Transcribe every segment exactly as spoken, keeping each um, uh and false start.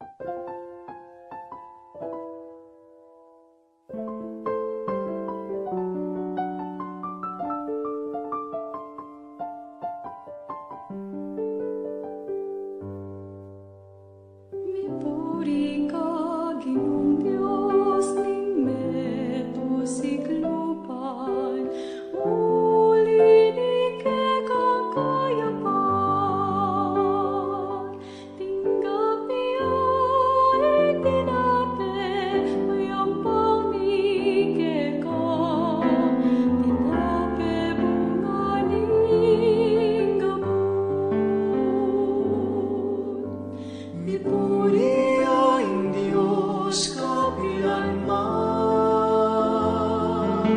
Mipuri ka, Ginung Dios ning metung sikluban, uli ning kekang kayapan. Tinggap ya ing tinape, a yampang mi keka, tinape bunga ning gabun. Mipuri ya ing Dios kapilan man.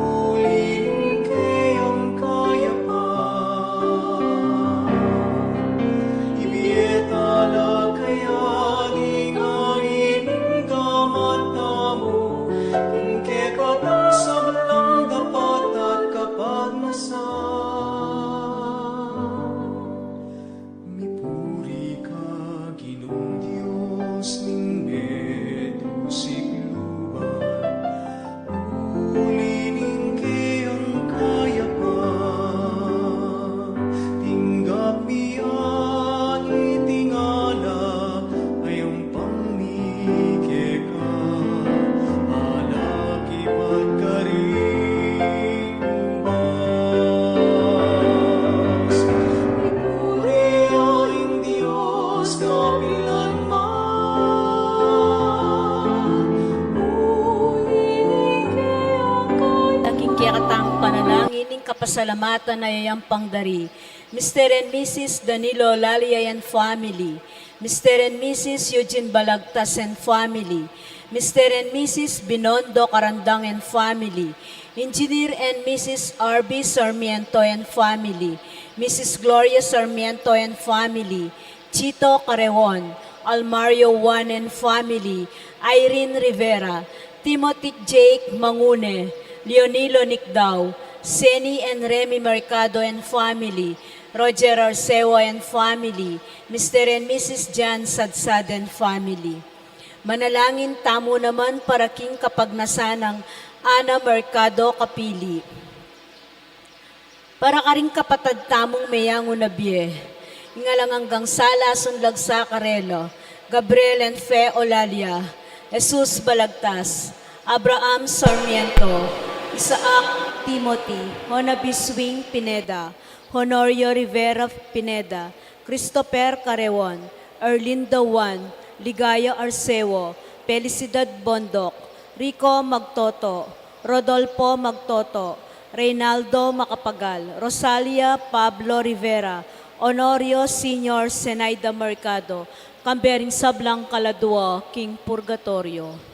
Uli ning keyang kayapan, ibie tala kaya ing ani ning gamat tamu, ing kekatang sablang dapat at kapagnasan. Mipuri ka, Ginung Dios ning metung sikluban, uli ning keyang kayapan, tinggap mi ing alak a yampang mi keka, alak ibat karing tumbas. Mipuri ya ing Dios kapilan man. Uli ning kekang kayapan, king kekatang panalangin ning kapasalamatan a yayampang da ri Mister and Missus Danilo Lalia and family, Mister and Missus Eugene Balagtas and family, Mister and Missus Binondo Carandang and family, Engineer and Missus R B Sarmiento and family, Missus Gloria Sarmiento and family, Chito Carreon, Almario Juan and family, Irene Rivera, Timothy Jake Mangune, Leonilo Nicdao, Seni and Remy Mercado and family, Roger Arceo and family, Mister and Missus Jan Sadsad and family. Manalangin tamu naman para king kapagnasan nang Ana Mercado Kapili. Para karing kapatad tamung meyangu na bie, ing alang anggang sala sunlag sa karela, Gabriel and Fe Olalia, Jesus Balagtas, Abraham Sarmiento, Isaac Timothy, Honabi Swing Pineda, Honorio Rivera Pineda, Christopher Carreon, Erlinda Juan, Ligaya Arceo, Felicidad Bondoc, Rico Magtoto, Rodolfo Magtoto, Reynaldo Macapagal, Rosalia Pablo Rivera, Honorio Senior, Zenaida Mercado, kambe ring sablang kaladua king purgatoryo.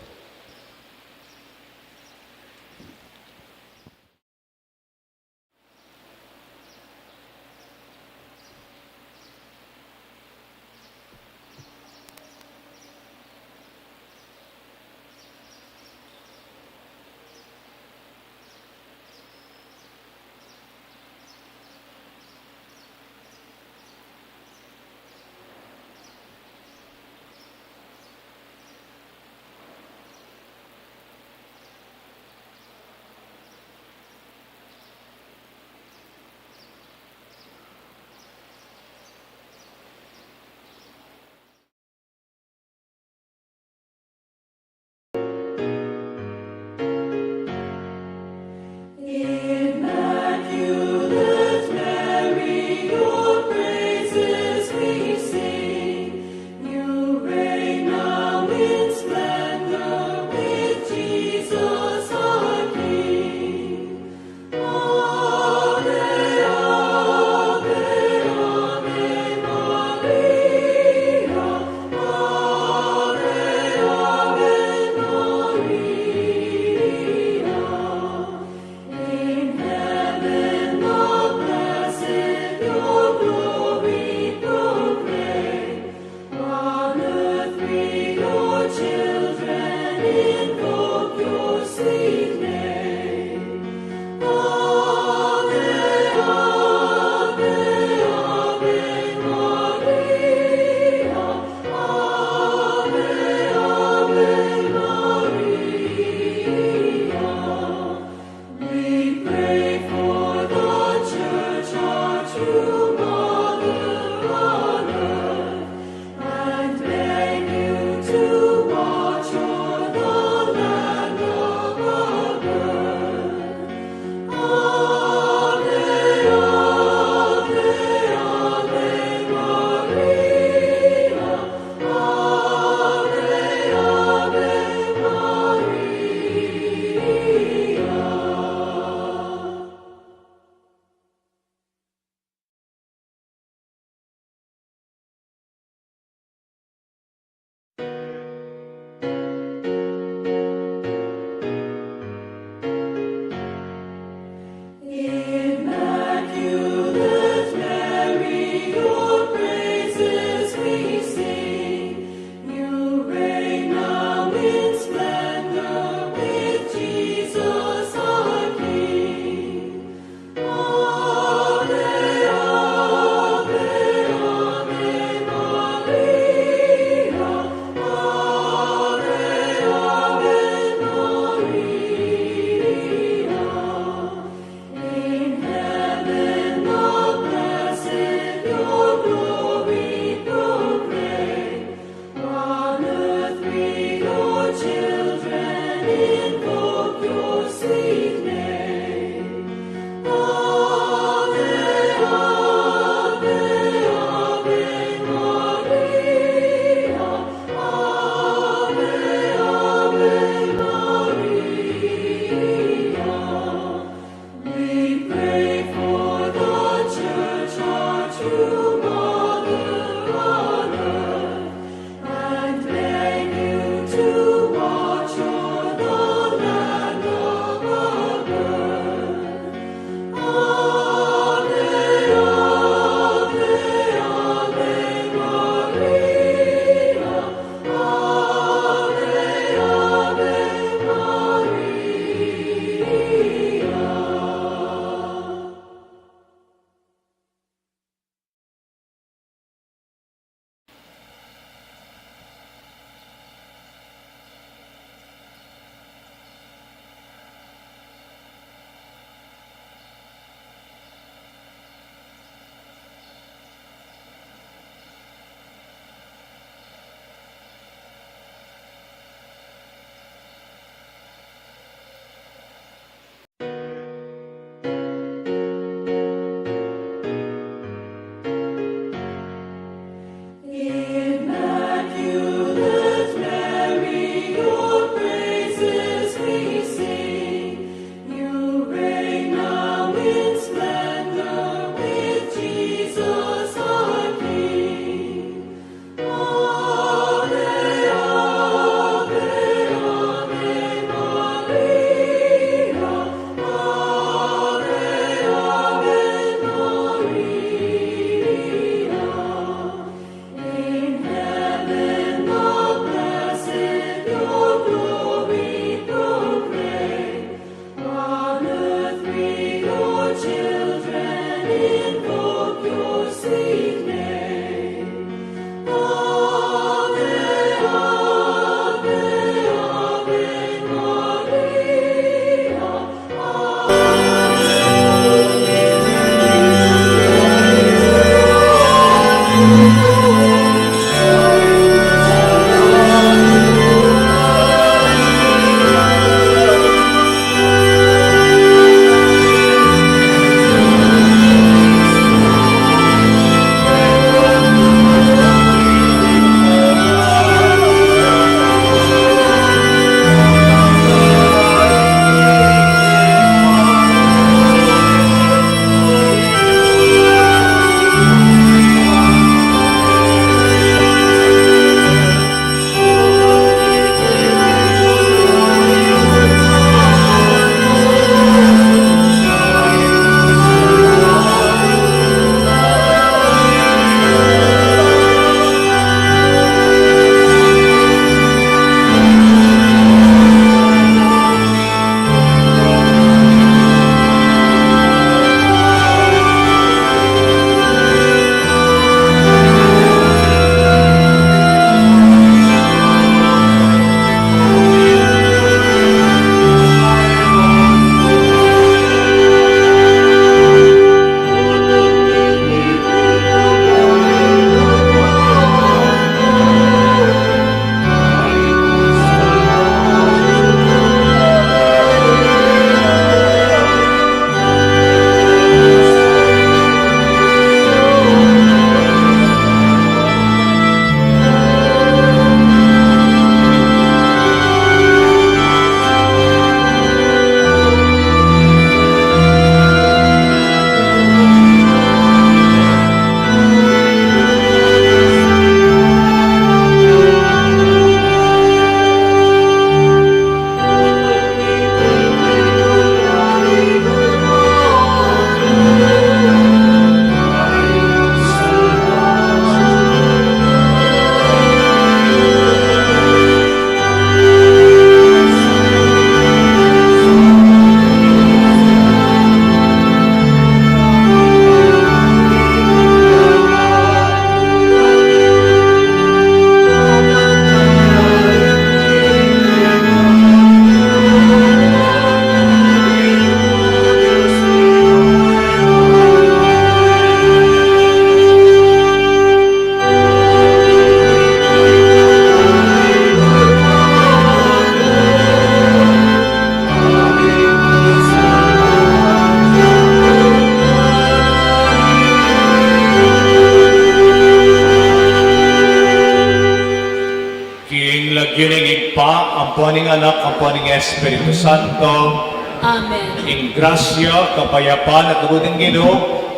King lagyu ning Ibpa, ampo ning Anak, ampo ning Espiritu Santo. Amen. Ing grasya, kapayapan, at lugud ning Ginu,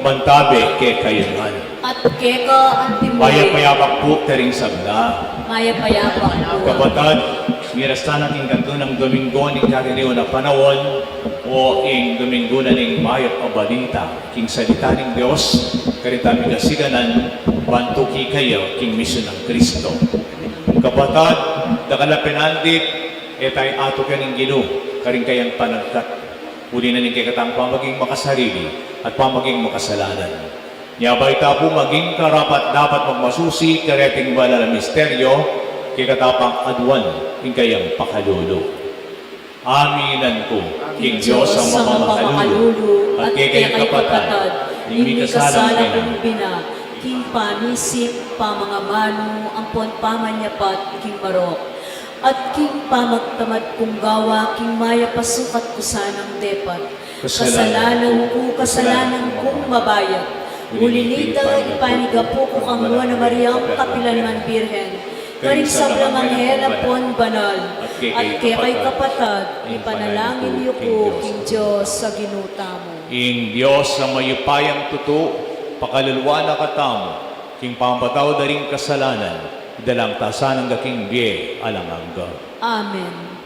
mantabe kekayu ngan. At keka antimurin. Mayap a yabak pu karing sabla. Mayap a yabak pu. Kapatad, miras tana king katlu nang Domingo ning kaririwan a panaun, o ing Domingo na ning Mayap a Balita, king salita ning Dios, karing tamu mikasiganan, ban tuki kaya king misyun nang Kristo. Kapatad, dakal a penandit, e taya atuke ning Ginu karing kayang panagkat, uli na ning kekatang pamaging makasarili at pamaging makasalanan. Nya ba ita pu maging karapat-dapat magmasusi kareting banal a misteryo, kekata pang aduan ing kayang pakalulu. Aminan ku king Dios a mamakalulu, at kekay kapatad, ing mikasala kung bina, king pamisip, pamangabanu, ampon pamanyapat king marok, at king pamagtamad kung gawa king mayap a sukat ku sanang depat. Kasalanan ku, kasalanan kung mabayat. Uli nita, ipanigapu ku kang Nuan a Mariang kapilan man Birhen, karing sablang anghel ampon banal, at kekay kapatad, ipanalangin yu ku king Dios a Ginu tamu. Ing Dios a mayupayang tutu, pakaluluan na katamu king pamapatawad da ring kasalanan, idalang ta sana king bie alang angga. Amen.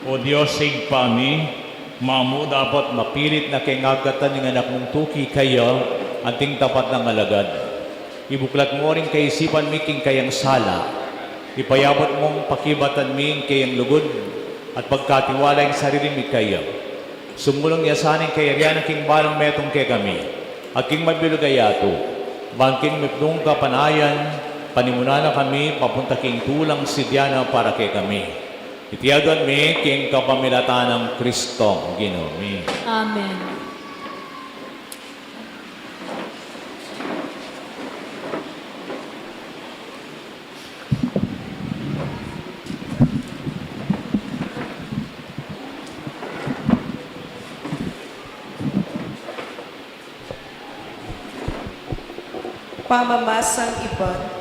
O Dios, Ibpa mi, mamu dapot mapilit na keng agkatan ning Anak mung tuki kaya, anting tapat nang alagad. Ibuklat mu ring kaisipan mi king kayang sala, ipayabut mung pakibatan mi ing kayang lugud, at pagkatiwala ing sarili mi kaya. Sumulung ya sana ing kayarian na king balang metung kekami, at king mabilug a yatu, ban king mipnung kapanayan, panimunan na kami, papunta king tulang sidya na para kekami. Iti aduan mi king kapamilatan nang Kristong Ginu mi. Amen. Pamamasang ibat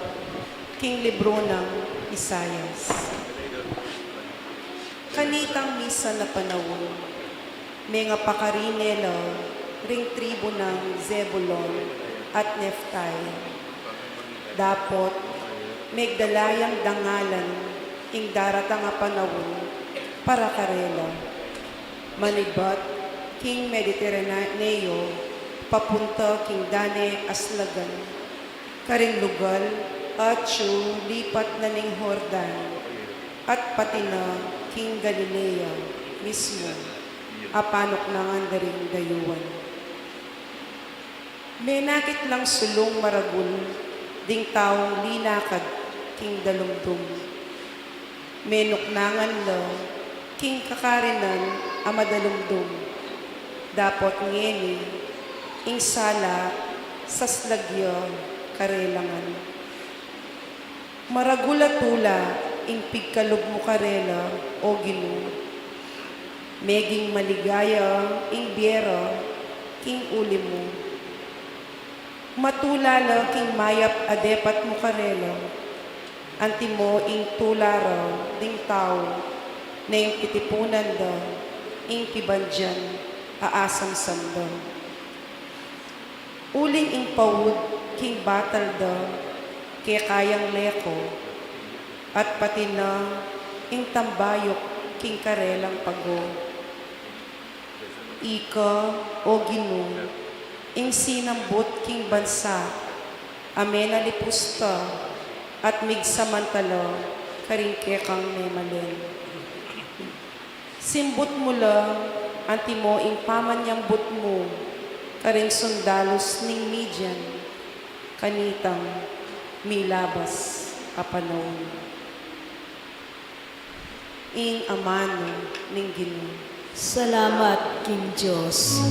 king libru nang Isaias. Kanitang misan a panaun, mengapakari ne la ring tribu nang Zebulon at Neftali. Dapot megdala yang dangalan ing daratang a panaun para karela. Manibat king Mediterraneo, papunta king dane a slagan, karing lugal atyu lipat na ning Jordan, at pati na king Galilea mismu, a panuknangan da ring dayuan. Menakit lang sulung maragul ding taung linakad king dalumdum. Menuknangan la king kakarinan a madalumdum. Dapot ngeni, ing sala saslag ya karela ngan. Maragul a tula ing pigkalub mu karela, O Ginu. Meging maligaya ing bie ra king uli mu. Matula la king mayap a depat mu karela, antimo ing tula ra ding tau neng titipunan da ing pibandian a asamsam da. Uling ing paud king batal da keka yang leko, at pati na ing tambayuk king karelang pago. Ika, O Ginu, ing sinambut king bansa a menalipus ta, at migsamantala karing kekang memalen. Simbut mu la antimo ing pamanyambut mu karing sundalus ning Midian, kanitang milabas a panaun. Ing amanu ning Ginu. Salamat king Dios.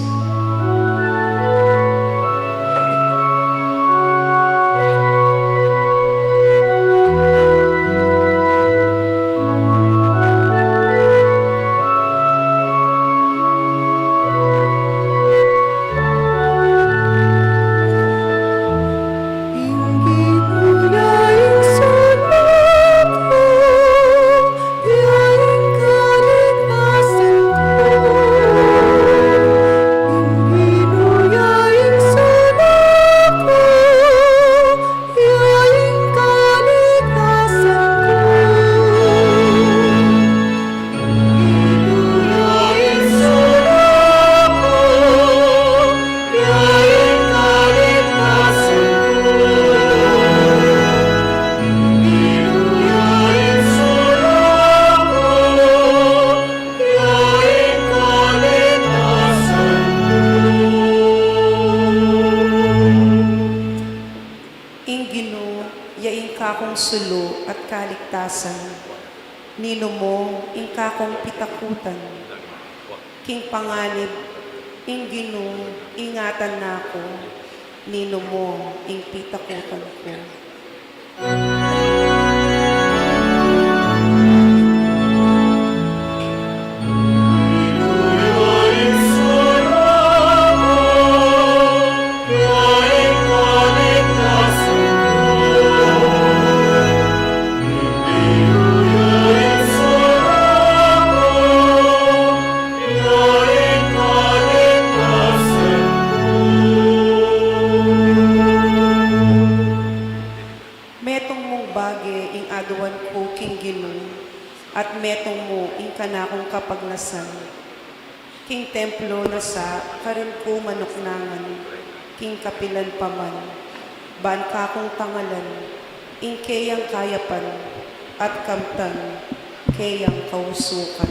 Ing Ginu ya ing kakung sulu at kaligtasan. Ninu mu ing kakung pitakutan? King panganib, ing Ginu ingatan na ku, ninu mu ing pitakutan ku? kanakung kapagnasan. King templo na sa karin ku manuknangan, king kapilan pa man, ban kakung tangalan, ing keyang kayapan, at kamtan, keyang kausukan.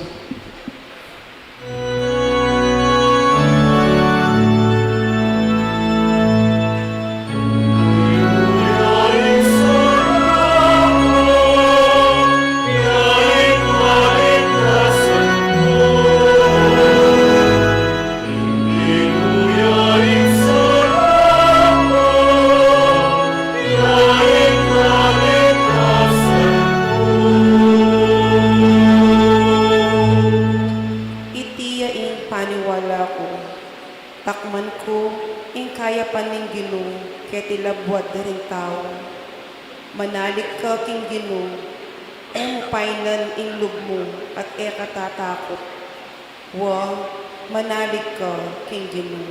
Iti ya ing paniwala ku, takman ku ing kayapan ning Ginu keti labuad da ring tau. Manalig ka king Ginu, e mu painan ing lub mu at e ka tatakut. Wa, manalig ka king Ginu.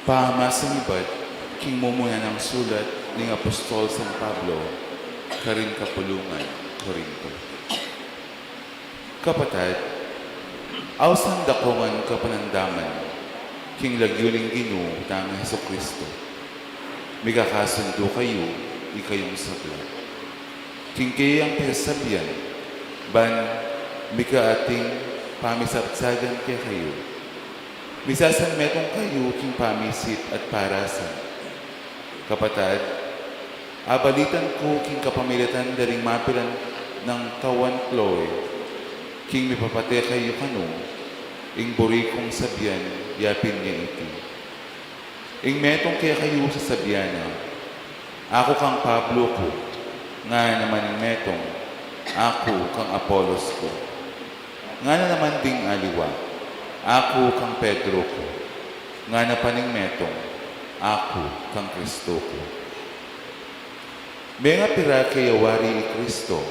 Pamasan ibat king mumuna nang sulat ning Apostol San Pablo karing kapulungan Corinto. Kapatad, ausan da kong kapanamdaman king lagyu ning Ginu tang Jesucristo. Mikakasundu kayu, ikayung sabla. King keyang pisasabian, ban mika ating pamisabsagan kekayu. Misasanmetung kayu king pamisip at parasan. Kapatad, abalitan ku king kapamilatan da ring mapilan nang kawan Chloe, king mipapate kayu kanu, ing buri kung sabian, yapin ya iti. Ing metung kekayu sasabian na, aku kang Pablo ku, ngana naman ing metung, aku kang Apolos ku. Ngana naman ding aliwa, aku kang Pedro ku. Ngana pa ning metung, aku kang Kristo ku. Mengapira ke ya wari i Kristo?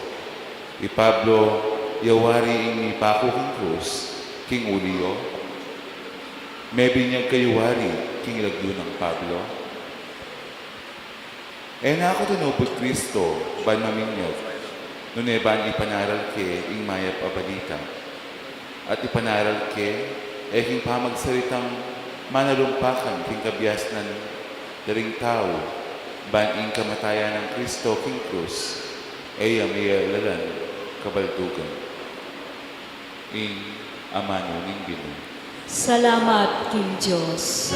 I Pablo ya wari ing mipaku king krus king uli yu? Mebinyag kayu wari king lagyu nang Pablo? E na ku tinubud Kristo ban maminyag, nune ban ipanaral ke ing mayap a balita. At ipanaral ke, e king pamagsalitang manalumpakan king kabiasnan da ring tau, ban ing kamatayan nang Kristo king krus, e ya miyalalan kabaldugan. Ing amanu ning Ginu. Salamat king Dios.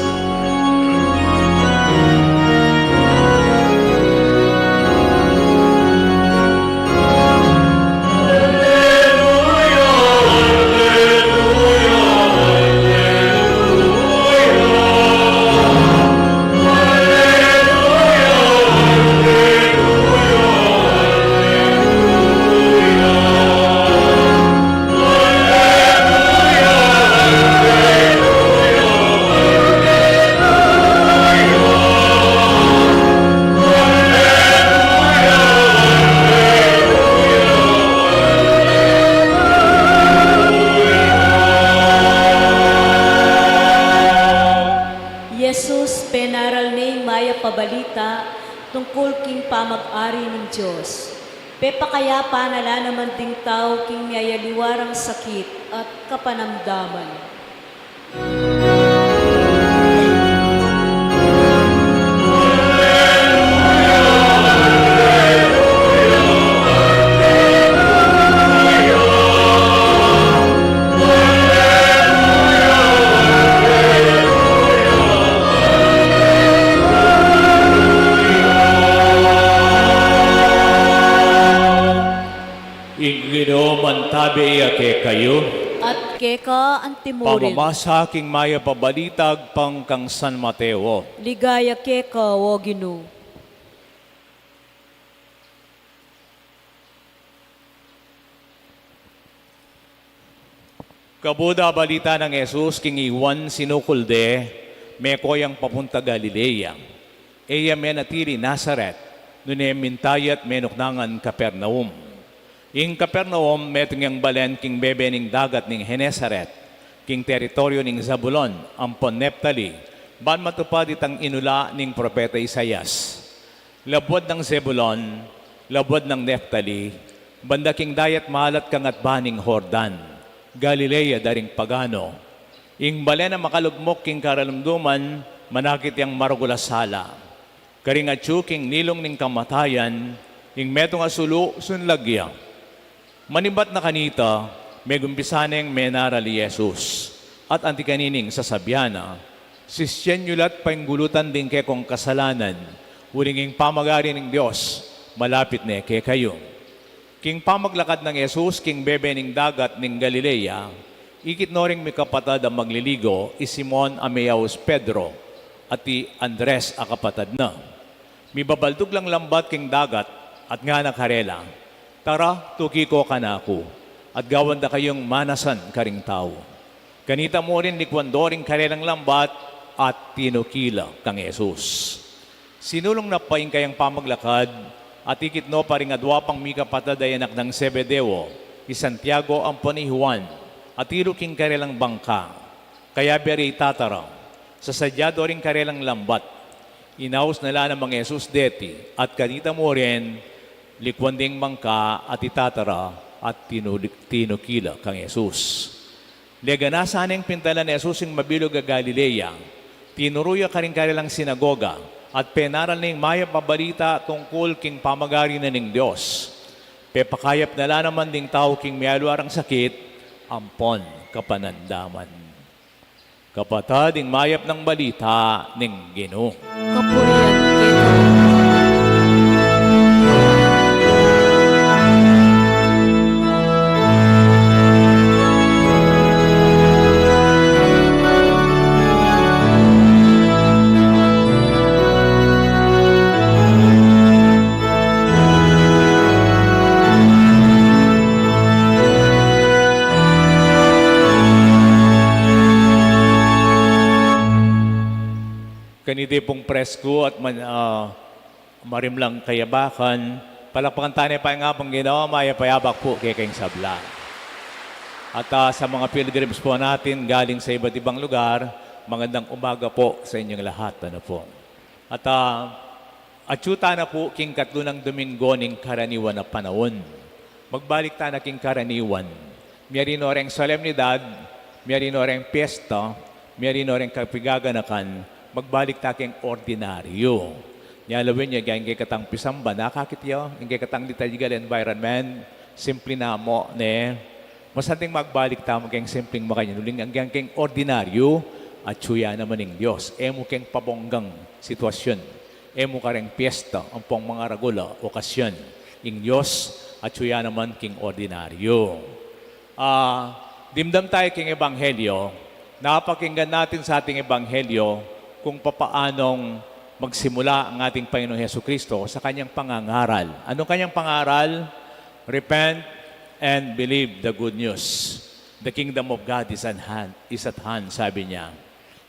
Jesus, penaral ne ing mayap a balita tungkul king pamag-ari ning Dios. Pepakayapan na la naman ding tau king miyayaliwa rang sakit at kapanamdaman. Ginu mantabe ya kekayu. At keka antimurin. Pamamasa king mayap a balita agpang kang San Mateo. Ligaya keka, o Ginu. Kabud a balita nang Jesus king i Juan sinukul de, meko yang papunta Galilea. E ya menatili Nazaret, nune minta ya't menuknangan Capernaum. Ing Capernaum metung yang balen king bebe ning dagat ning Genesaret, king teritoryu ning Zabulon ampon Neftali, ban matupad itang inula ning propeta Isaias. Labuad nang Zebulon, labuad nang Neftali, banda king dayat malat kangatba ning Jordan, Galilea da ring pagano. Ing balen a makalugmuk king karalumduman, manakit yang maragul a sala. Karing atyu king nilung ning kamatayan, ing metung a sulu sunlag ya. Manibat na kanita, megumpisa neng menaral i Jesus, at anti kanining sasabian na, "Sisyan yu la't painggulutan ding kekong kasalanan, uling ing pamagari ning Dios malapit ne kekayu." King pamaglakad nang Jesus king bebe ning dagat ning Galilea, ikit no ring mikapatad a magliligo, i Simon a meyaus Pedro, at i Andres a kapatad na. Mibabaldug lang lambat king dagat, at ngana karela, "Tara, tuki ko kanaku, at gawan da kayung manasan karing tau." Kanita mu rin likuan do ring karelang lambat, at tinuki la kang Jesus. Sinulung na pa ing kayang pamaglakad, at ikit no pa ring adua pang mikapatad a anak nang Zebedeo, i Santiago ampon i Juan, atilu king karelang bangka. Kayabe re itatara, sasadya do ring karelang lambat. Inaus na la namang Jesus deti, at kanita mu rin, likuan deng bangka at itatara, at tinuli-, tinuki la kang Jesus. Leganasa neng pintalan Jesus ing mabilug a Galilea. Tinuru ya karing karelang sinagoga, at penaral ne ing mayap a balita tungkul king pamagari na ning Dios. Pepakayap na la naman ding tau king mialua rang sakit ampon kapanandaman. Kapatad, ing mayap nang balita ning Ginu. Kapurian keka. Kaniti pung presku at man-, ah, marimlang kayabakan, palakpakan tane pa ing Apung Ginu, mayap a yabak pu kekeng sabla. At, ah, sa mga pilgrims po natin galing sa iba't ibang lugar, magandang umaga po sa inyong lahat, ano po. At, ah, atyu tana pu king katlu nang Dominggo ning karaniwan a panaun. Magbalik tana king karaniwan. Miyari no reng solemnidad, miyari no reng piyesta, miyari no reng kapigaganakan, magbalik ta king ordinaryu. Nya lawen yu, ing kekatang pisamban, nakakit yu, ing kekatang liturgical environment, simple na mu, ne? Masanting magbalik tamu keng simpleng makanyan, uling agyang keng ordinaryu, atyu ya naman ing Dios. E mu keng pabonggang sitwasyun, e mu kareng piyesta ampong mangaragul a okasyun. Ing Dios, atyu ya naman king ordinaryu. Ah, dimdam tayo king Ebanghelyo, napakinggan natin sa ating Ebanghelyo kung papaanong magsimula ang ating Panginoong Hesukristo sa kanyang pangangaral. Anong kanyang pangaral? "Repent and believe the good news. The kingdom of God is at hand," is at hand, sabi niya.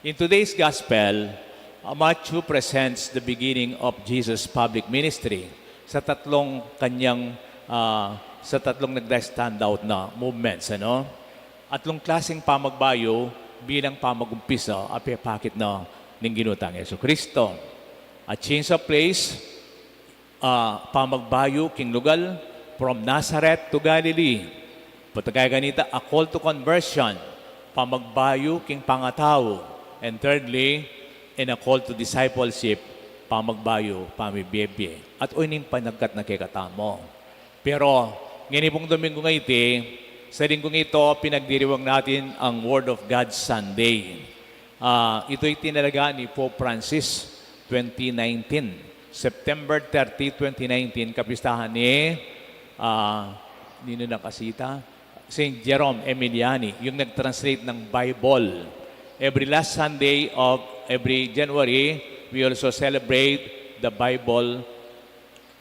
In today's gospel, uh, Matthew presents the beginning of Jesus' public ministry sa tatlong kanyang, ah, sa tatlong nagda-standout na movements, ano? Tatlong klaseng pamagbayu bilang pamagumpisa a pepakit na ning Ginu tang Jesucristo. A change of place, ah, pamagbayu king lugal, from Nazareth to Galilee. Pagkayag kanita, a call to conversion, pamagbayu king pangatau. And thirdly, in a call to discipleship, pamagbayu pamibie-bie. At oyni ing panagkat na kekatamu. Pero, ngeni pung Dominggung iti, sa linggong ito, pinagdiriwang natin ang Word of God Sunday. Ah, ito'y tinalaga ni Pope Francis, twenty nineteen. September thirty, twenty nineteen, kapistahan ni, ah, Nino nakasita? Saint Jerome Emiliani, yung nag-translate ng Bible. Every last Sunday of every January, we also celebrate the Bible,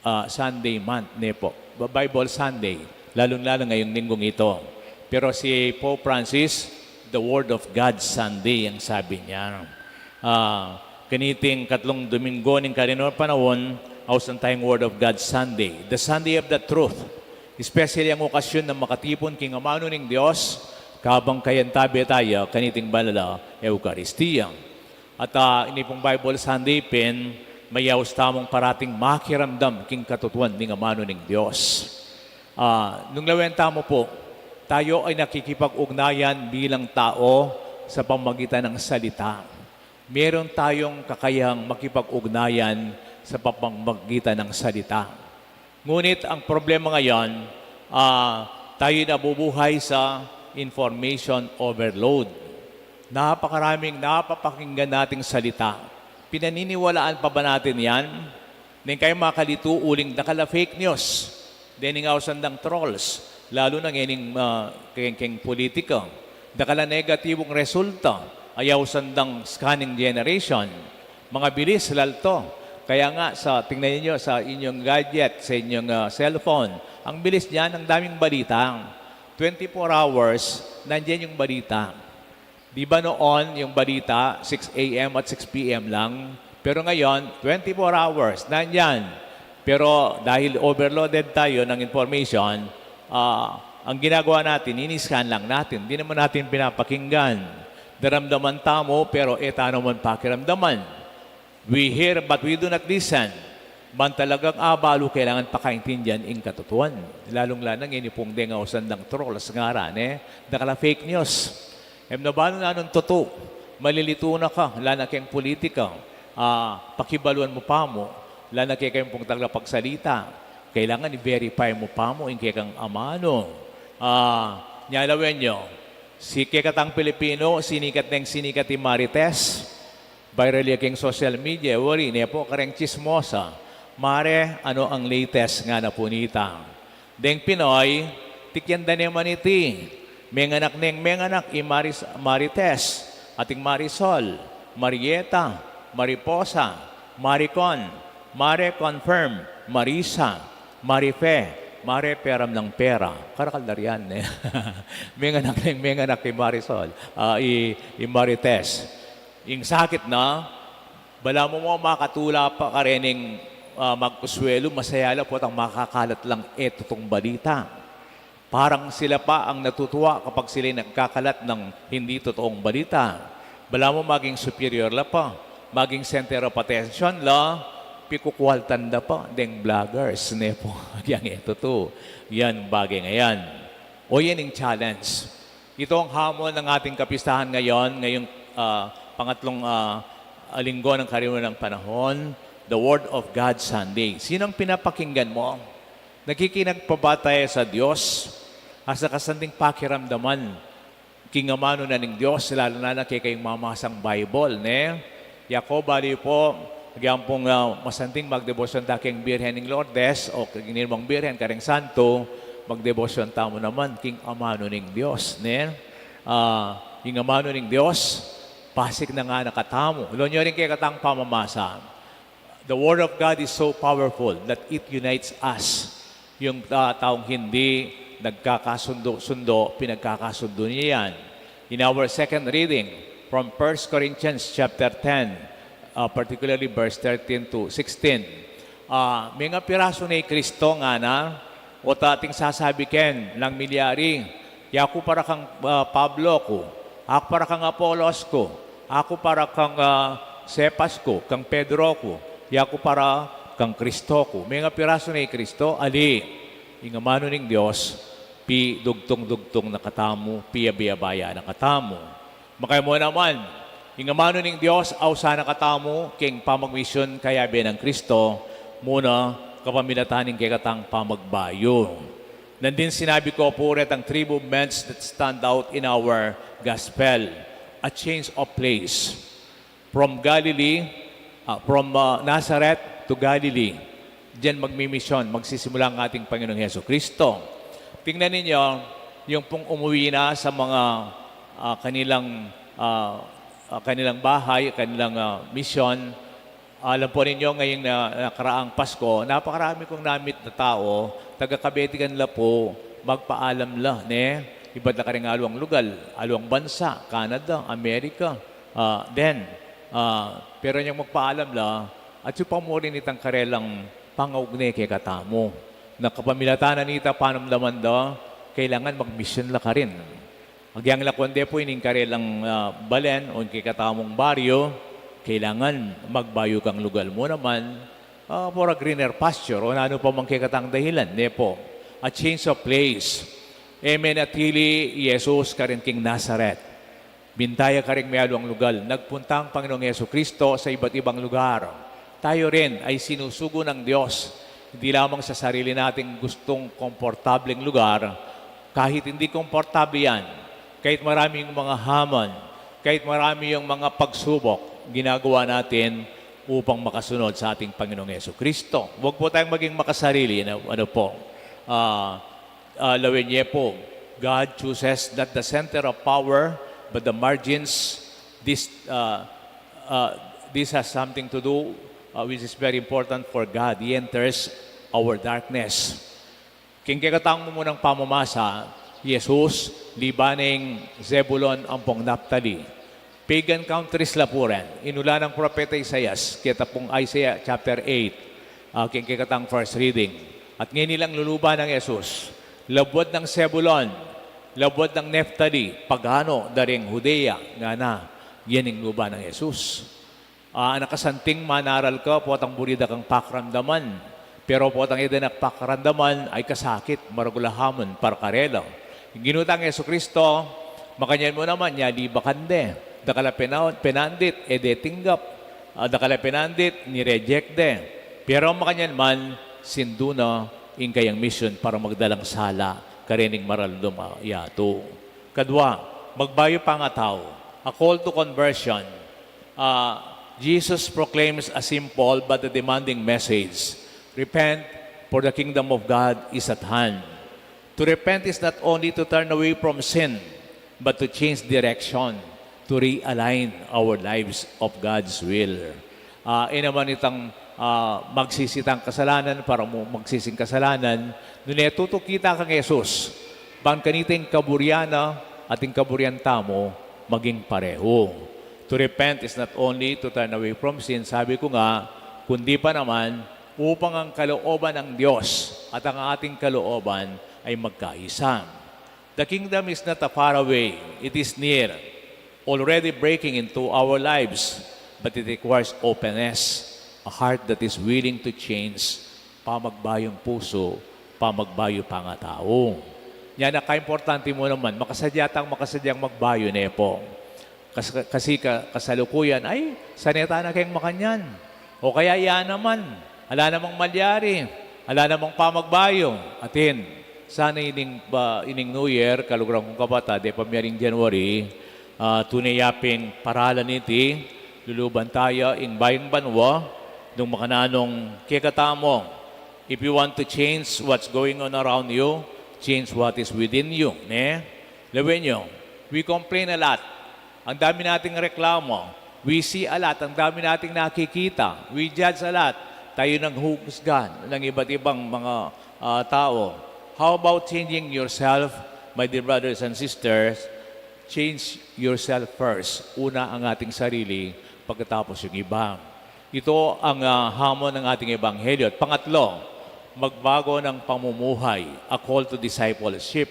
ah, Sunday month, ne po? Ba-, Bible Sunday, lalong-lalo ngayong linggong ito. Pero si Pope Francis, the Word of God Sunday ang sabi niya. Ah, kaniting katlung Domingo ning karinong panaun, ausan tayong Word of God Sunday, the Sunday of the Truth. Especially ang okasyon na makatipun king amanu ning Dios, kabang kayantabe tayo kaniting banal a Eukaristia. At, ah, ini pong Bible Sunday pin, mayaus tamung parating makiramdam king katutuan ning amanu ning Dios. Ah, nung lawen tamu po, tayo ay nakikipag-ugnayan bilang tao sa pamamagitan ng salita. Meron tayong kakayahang makipag-ugnayan sa pamamagitan ng salita. Ngunit ang problema ngayon, ah, tayo'y nabubuhay sa information overload. Napakaraming napapakinggan nating salita. Pinaniniwalaan pa ba natin yan? Ning kayo makalitu uling dakal a fake news. Dening ausan dang trolls, lalu na ngening, ah, keng, keng politika. Dakal a negatibong resulta, ay ausan dang scanning generation. Mga bilis, lalto. Kaya nga, sa, tingnan ninyo sa inyong gadget, sa inyong, ah, cellphone, ang bilis niyan, ang daming balita. Twenty-four hours, nandiyan yung balita. Di ba noon yung balita, six a m at six p m lang? Pero ngayon, twenty-four hours, nandyan. Pero dahil overloaded tayo ng information, ah, ang ginagawa natin, ini-scan lang natin. Di naman natin pinapakinggan. Daramdaman tamu, pero e ta naman pakiramdaman. We hear but we do not listen. Ban talagang abalu, kailangan pakaintindihan ing katutuan. Lalong-lalo ngeni pung deng ausan dang trolls ngara, ne? Dakal a fake news. Em, na balu na nung tutu, malilitu na ka, lalo na keng politika. Ah, pakibaluan mu pamu, lalo na kekayung pung tagapagsalita. Kailangan i-verify mu pamu ing kekang amanu. Ah, nyalawen nyo, si kekatang Pilipino, sinikat neng sinikat i Marites. Viral ya keng social media, wari ne po, kareng tsismosa. Mare, ano ang latest? Ngana pu nita. Deng Pinoy, tikyan da ne man iti. Menganak neng menganak i Maris-, Marites, ating Marisol, Marieta, Mariposa, Maricon, Mare confirm, Marisa, Marife, Mare peram ng pera. Karakal da rian, ne? Menganak neng menganak i Marisol, ah, i, i Marites. Ing sakit na, balamu mo makatula pa karening, ah, magkuswelu, masaya la potang makakalat lang e tutung balita. Parang sila pa ang natutuwa kapag sila'y nagkakalat ng hindi totoong balita. Balamu maging superior la pa, maging center of attention la, pikukwaltan da pa deng vloggers, ne po? Yang e tutu. Yan bagay ngayan. O yan ing challenge. Ito ang hamon ng ating kapistahan ngayon, ngayong, ah, pangatlong, ah, linggo ng karaniwang panahon, the Word of God Sunday. Sinong pinapakinggan mo? Nakikinig pa ba tayo sa Dios? Asa ka santing pakiramdaman king amanu na ning Dios, lalo na na kekayung mamasang Bible, ne? Yaku, bali po, agyang pung, ah, masanting magdebosyon ta keng Birhen ning Lourdes o keng ninumang birhen, kareng santo, magdebosyon tamu naman king amanu ning Dios, ne? Ah, ing amanu ning Dios, pasig na ngana katamu. Lawen yu ring kekatang pamamasa. The Word of God is so powerful that it unites us. Yung, ah, taong hindi nagkakasundo-sundo, pinagkakasundo niya yan. In our second reading from First Corinthians chapter ten, ah, particularly verse thirteen to sixteen, ah, menga pirasu ne i Kristo ngana, o tating sasabi ken, nang milyari, yaku para kang, ah, Pablo ku, aku para kang Apolos ku, aku para kang, ah, Cephas ku, kang Pedro ku, yaku para kang Kristo ku. Menga pirasu ne i Kristo, ali, ing amanu ning Dios, pidugtung-dugtung na katamu, piyabe-abe ya na katamu. Makaymu naman, ing amanu ning Dios, ausan na katamu keng pamagmisyun kayabe nang Kristo, muna kapamilatan ning kekatang pamagbayu. Nandin sinabi ko pu retang three movements that stand out in our gospel. A change of place. From Galilee, ah, from, ah, Nazareth to Galilee. Diyan magmimisyon, magsisimula ang ating Panginoong Heso Kristo. Tingnan ninyo, yung pong umuwi na sa mga, ah, kanilang, ah, ah, kanilang bahay, kanilang, ah, misyon. Alam po ninyo, ngayong na-, nakaraang Pasko, napakarami kong namit na tao, taga Cavite kan la po, magpaalam la, ne? Ibat la karing aliwang lugal, aliwang bansa, Canada, Amerika, ah, den. Ah, pero nyang magpaalam la, at yung pamuri nitang karelang pangaugne kekatamu. Na kapamilatan na nita panamdaman da, kailangan magmisyon la karin. Agyang la kundi po ining karelang, ah, balen o ing kekatamung baryo, kailangan magbayu kang lugal mu naman, ah, for a greener pasture o nanu pa mang kekatang dahilan, ne po? A change of place. E menatili i Jesus karin king Nazaret. Minta ya karing mialiwang lugal. Nagpunta ang Panginoong Yesu Kristo sa iba't ibang lugar. Tayo rin ay sinusugo ng Diyos, hindi lamang sa sarili nating gustong komportableng lugar, kahit hindi komportable yan, kahit marami yung mga hamon, kahit marami yung mga pagsubok, ginagawa natin upang makasunod sa ating Panginoong Yesu Kristo. Huwag po tayong maging makasarili. Ano, ano po? Ah, ah, lawen niya po, God chooses not the center of power, but the margins. This, ah, ah, this has something to do, ah, which is very important for God. He enters our darkness. King kekatang mumunang pamamasa, Jesus, liba ning Zebulon ampong Naphtali. Pagan countries la pu ren. Inula ng propeta Isaias, kita pung Isaiah chapter eight, ah, king kekatang first reading. At ngeni lang luluban nang Jesus, labuad nang Zebulon, labuad nang Naphtali, pagano, da ring Judea, ngana, yan ing luban nang Jesus. Ah, anak a santing, manaral ka, potang buri da kang pakaramdaman. Pero potang e da na pakaramdaman, ay kasakit, maragul a hamon para karela. Ing Ginu tang Jesucristo, makanyan mu naman, nyalibakan de. Dakal a pena-, penandit, e de tinggap. Ah, dakal a penandit, ni-reject de. Pero makanyan man, sindu na ing kayang mission para magdalang sala karening maralum a yatu. Kadwa, magbayu pangatau, a call to conversion. Ah, Jesus proclaims a simple but a demanding message. "Repent, for the kingdom of God is at hand." To repent is not only to turn away from sin, but to change direction, to realign our lives of God's will. Ah, e naman itang, ah, magsisi tang kasalanan para mu magsising kasalanan, nune tutu kita kang Jesus, ban kanita ing kaburian na at ing kaburian tamu maging parehu. To repent is not only to turn away from sin, sabi ko nga, kundi pa naman upang ang kalooban ng Diyos at ang ating kalooban ay magkaisa. The kingdom is not a far away, it is near, already breaking into our lives, but it requires openness, a heart that is willing to change, pamagbayung pusu, pamagbayu pangatau. Nya, nakaimportante mu naman, makasadya tang makasadyang magbayu, ne po? Kas-, kasi ka-, kasalukuyan, ay, saneta na keng makanyan. O kaya, iya naman, ala namang malyari, ala namang pamagbayu. Atin, sana ining, ba, ining New Year, kaluguran kung kapatad, e pa myaring January, ah, tune ya ping paralan iti, luluban taya ing bayung banua, nung makananung kekatamu. If you want to change what's going on around you, change what is within you, ne? Lawen yu, we complain a lot. Ang dami nating reklamo. We see a lot. Ang dami nating nakikita. We judge a lot. Tayo nang huhusga ng iba't ibang mga, ah, tao. How about changing yourself, my dear brothers and sisters? Change yourself first. Una ang ating sarili, pagkatapos yung iba. Ito ang, ah, hamon ng ating ebanghelyo. At pangatlo, magbago ng pamumuhay, a call to discipleship.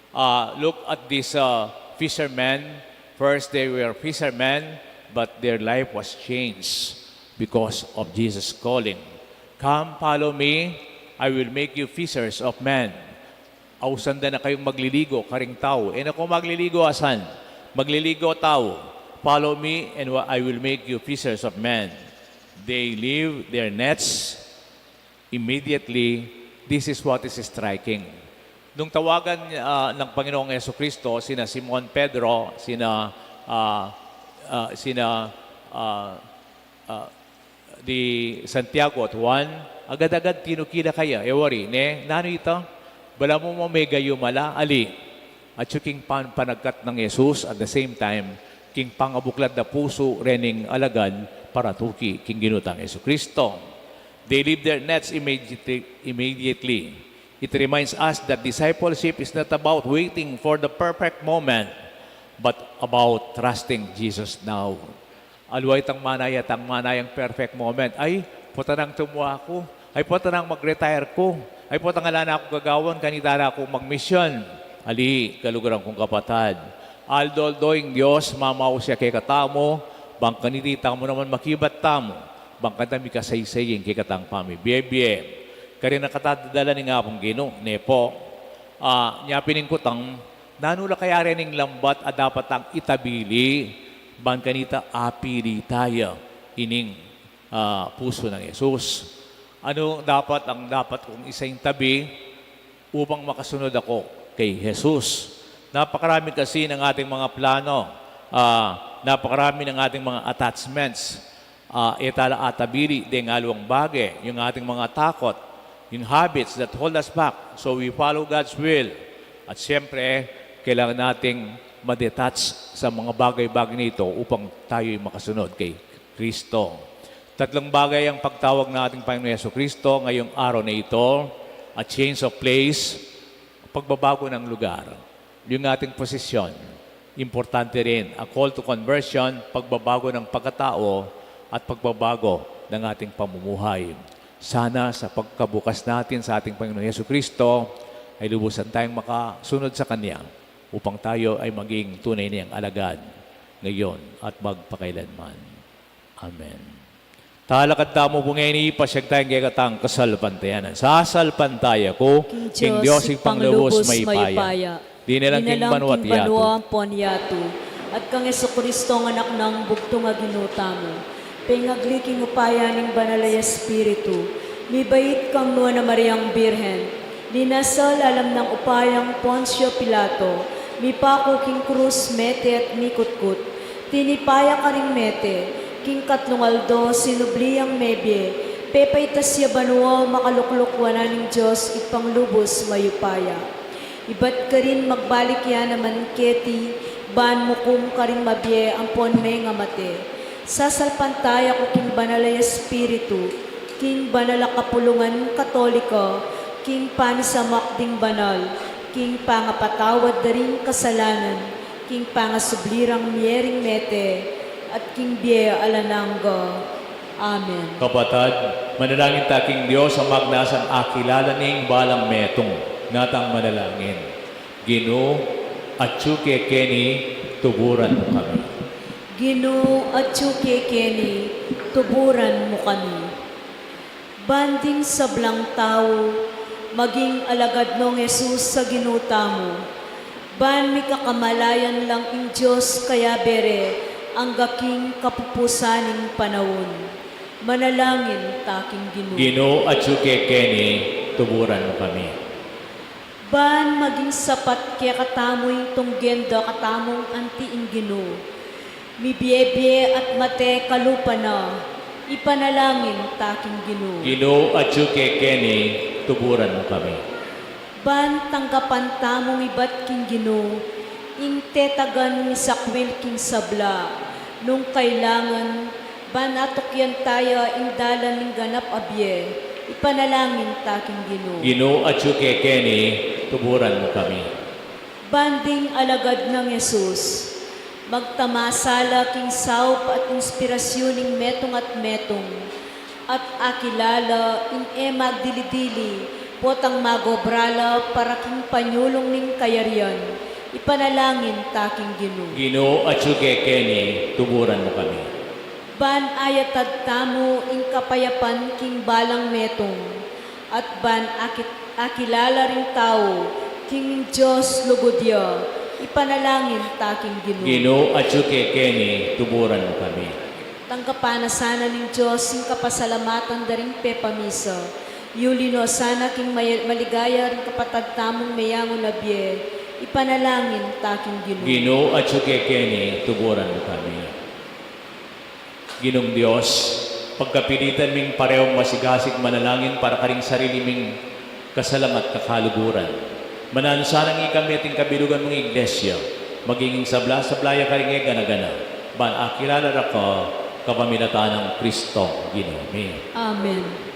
Uh, look at these, uh, fishermen. First, they were fishermen, but their life was changed because of Jesus' calling. "Come, follow me, I will make you fishers of men." Ausan da na kayung magliligo karing tau. E na ko magliligo asan? Magliligo tau. "Follow me, and wa-, I will make you fishers of men." They leave their nets. Immediately, this is what is striking. Nung tawagan, ah, ng Panginoong Yesu Kristo sina Simon Pedro, sina, ah, ah, sina, ah, ah, di Santiago at Juan, agad-agad tinukila kaya, e wari, ne? Nanu ita? Balamu mo megayuma la, ali, atyu king pan-, panagkat nang Jesus, at the same time, king pangabuklad na pusu rening alagad para tuki king Ginu tang Jesucristo. They leave their nets immediately, immediately. It reminds us that discipleship is not about waiting for the perfect moment, but about trusting Jesus now. Aliwa itang manaya, itang manayang perfect moment. Ay, pota nang tumua ku. Ay, pota nang mag-retire ku. Ay, pota nang ala na kung gagawan, kanita na kung magmisyon. Ali, kaluguran kung kapatad. Aldo-aldo ing Dios, mamaus ya kekatamu, bang kanita tamu naman makibat tamu, bang kanita mikasaysay ing kekatang pamibie-bie. Karin na kata dadala ning Apung Ginu, ne pu. Ah, nya pin ing kutang, nanu la kaya rening lambat a dapat tang itabili, ban kanita apili taya ining, ah, pusu nang Jesus? Ano dapat ang dapat kung isaing tabi upang makasunod ako kay Jesus? Napakarami kasi ng ating mga plano, ah, napakarami ng ating mga attachments. Ah, e tala atabili deng aliwang bage, yung ating mga takot, yung habits that hold us back. So we follow God's will. At siyempre, kailangan nating ma-detach sa mga bagay-bagay na ito upang tayo'y makasunod kay Kristo. Tatlong bagay ang pagtawag ng ating Panginoon Yesu Kristo ngayong araw na ito, a change of place, pagbabago ng lugar, yung ating posisyon. Importante rin, a call to conversion, pagbabago ng pagkatao at pagbabago ng ating pamumuhay. Sana sa pagkabukas natin sa ating Panginoong Yesu Kristo, ay lubusan tayong makasunod sa Kanya upang tayo ay maging tunay niyang alagad ngayon at magpakailanman. Amen. Talakad tamu pu ngeni, pasiag tayang kekatang kasalpantayanan. Sasalpantaya ku king Dios Ibpang lubus mayupaya, dinilang king banua at yatu, at kang Jesucristo, anak nang bugtung a Ginu tamu, pengagli king upaya ning Banal a Espiritu, mibait kang Nuan a Mariang Birhen, linasa lalam nang upayang Poncio Pilato, mipaku king krus, mete at mikutkut, tinipa ya karing mete, king katlung aldo sinubli yang mebie, pepaitas ya banua, makalukluk wanan ning Dios Ibpang lubus mayupaya. Ibat karin magbalik ya naman keti, ban mukum karing mabie ampon mengamate. Sasalpantaya ku king Banal a Espiritu, king banal a kapulungan Katolika, king pamisamak ding banal, king pangapatawad da ring kasalanan, king pangasubli rang mie ring mete, at king bie alang angga. Amen. Kapatad, manalangin ta king Dios a magnasan akilala ning balang metung, ngatang manalangin. Ginu, atyu ke keni, tuburan mu kami. Ginu, atyu ke keni, tuburan mu kami. Ban ding sablang tau maging alagad nong Jesus a Ginu tamu, ban mikakamalayan lang ing Dios kayabe re angga king kapupusan ning panaun. Manalangin ta king Ginu. Ginu, atyu ke keni, tuburan mu kami. Ban maging sapat kekatamu ing tunggen da katamung anti ing Ginu, mibie-bie at mate kalupa na, ipanalangin ta king Ginu. Ginu, atyu ke keni, tuburan mu kami. Ban tanggapan tamung ibat king Ginu ing tetagan misakwil king sabla, nung kailangan, ban atukyan taya ing dalan ning ganap a bie, ipanalangin ta king Ginu. Ginu, atyu ke keni, tuburan mu kami. Ban ding alagad nang Jesus magtamasa la king saup at inspirasyun ning metung at metung, at akilala ing e magdili-dili potang magobra la para king panyulung ning kayarian, ipanalangin ta king Ginu. Ginu, atyu ke keni, tuburan mu kami. Ban ayatad tamu ing kapayapan king balang metung, at ban akit-, akilala ring tau king Dios lugud ya, ipanalangin ta king Ginu. Ginu, atyu ke keni, tuburan mu kami. Tanggapan na sana ning Dios ing kapasalamatan da ring pepamisa. Yuli no sana king may-, maligaya ring kapatad tamung meyangu na bie, ipanalangin ta king Ginu. Ginu, atyu ke keni, tuburan mu kami. Ginung Dios, pagkapilitan ming parehong masigasig manalangin para karing sarili ming Kasalamat kakaluguran. Mananu sana ngan kami at ing kabilugan mung Iglesia, maging sabla-sabla ya karing e gana-gana, ban akilala da ka kapamilatan nang Kristong Ginu mi. Amen.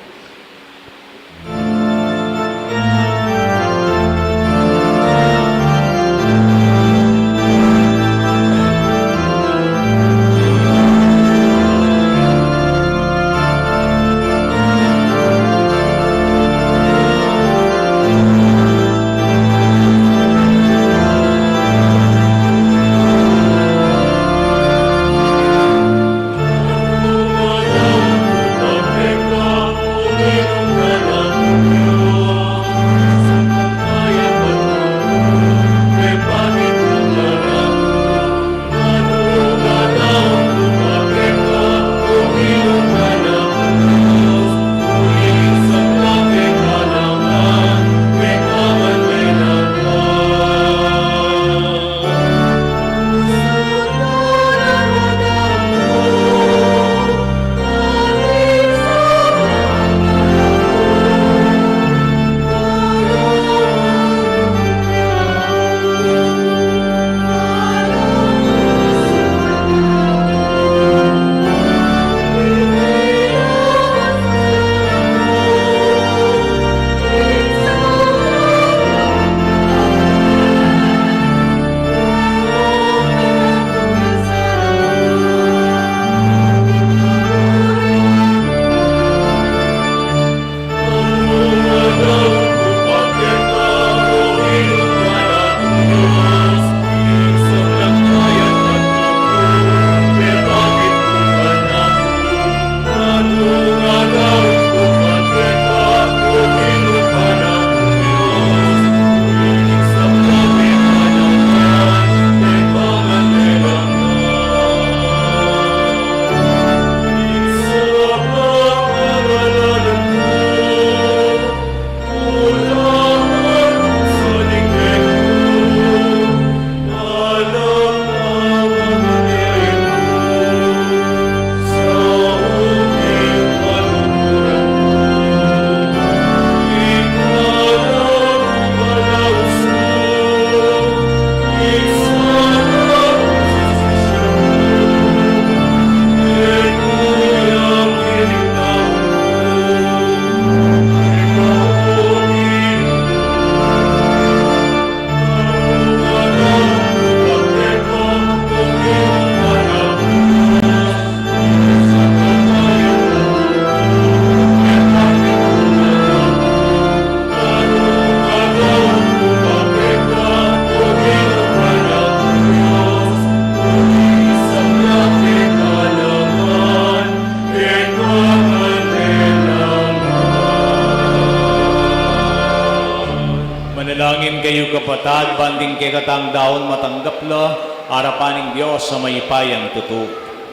Manalangin kayu, kapatad, ban ding kekatang daun matanggap la arapan ning Dios a mayupayang tutu.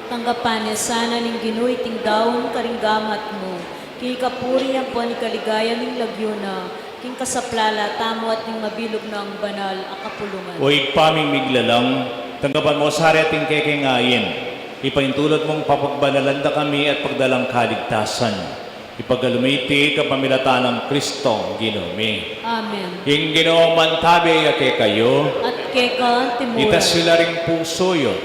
Tanggapan na sana ning Ginu iting daun karing gamat mu, king ikapuri ampon ikaligaya ning lagyu na, king kasaplalan tamu at ning mabilug nang banal a kapulungan. O Ibpa ming miglalang, tanggapan mu sa reting kekeng ain, ipaintulud mung papagbanalan da kami at pagdalang kaligtasan. Ipagalup mi iti kapamilatan nang Kristong Ginu mi. Amen. Ing Ginu mantabe ya kekayu. At keka naman. Itas yu la ring pusu yu.